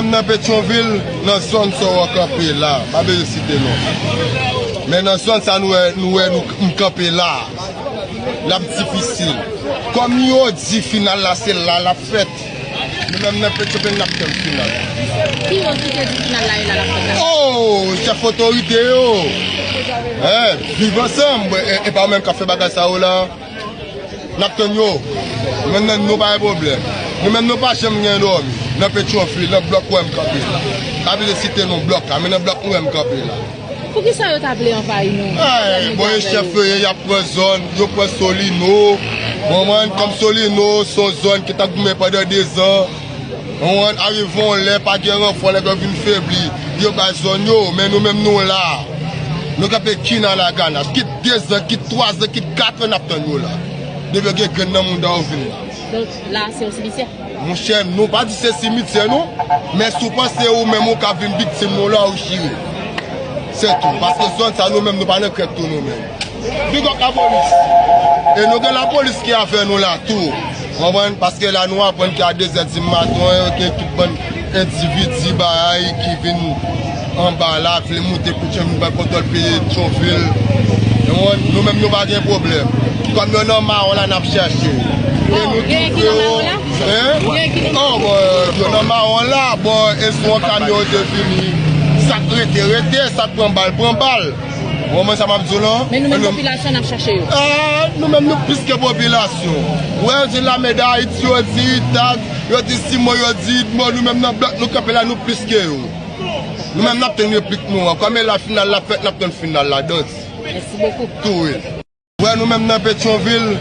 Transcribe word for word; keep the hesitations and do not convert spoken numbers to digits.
Nan Petyonvil, nan zòn sa w kanpe la, pa bezwen site non. Men nan zòn sa nou wè, nou wè nou, m kanpe la, l ap difisil. Kòm yo di final la, se la l ap fèt. Nou menm nan Petyonvil, n ap tann final. Ki yo ki te di final la e la l ap fèt la? Oh, chèf otorite yo. Hein, viv ansanm, e, e pa menm k ap fè bagay sa yo la. N ap tann yo. Nou menm nan nou pa gen pwoblèm. Nou menm nou pa janm gen dòmi. Nan Petyonvil, nan blòk ou wè m kanpe la. Pa bezwen site non blòk la, men nan blòk ou wè m kanpe la. Poukisa yo ta vle anvayi nou? Ay, bon, e chèf yo ye, y ap pran zòn, yo pran Solino. Konprann, kòm Solino, se yon zòn ki t ap goumen pandan dezan. Konprann, arive yon lè, pa gen ranfò, nèg yo vin febli. Yo bay zòn yo, men nou menm nou la. Nou kanpe kin a lagana. Kit dezan, kit twazan, kit katran, n ap tann yo la. Depi yo gen grenn nan mounda yo vin la. Donk, la, se yon simityè? Monchè, nou pa di se simityè, non. Men si w panse ou menm ou ka vin viktim nou la, ou chire. Se tou. Paske zòn sa, nou menm, nou pa nan krèk tou, nou menm. Big up lapolis. E nou gen lapolis ki avè nou la tou. Konprann? Paske la, nou aprann ke a de zè di maten, gen tout bann endividi, bagay, ki vin anba la, vle moute Petyonvil, vin pran kontwòl Petyonvil. Nou, nou menm nou pa gen pwoblèm. Kòm yo nan mawon la, n ap chèche yo. E nou tou frero, hein? Oh, bon, yo nan mawon la, bon, e sou yon kamyon yo te vini. Sa k rete, rete, sa k pran bal, pran bal. Ou konprann sa m ap di w lan? Men nou menm popilasyon, n ap chèche yo. Ah, nou menm nou plis ke popilasyon. Ou wè, yo di lame d Ayiti, yo di Itag, yo di Simon, yo di Idmo, nou menm nan blòk nou kanpe la, nou plis ke yo. Nou menm n ap tann replik nou an. Kòm e la final la fèt, n ap tann final la, dòt. Mèsi bokou. Tou wi. Ou wè, nou menm nan Petyonvil,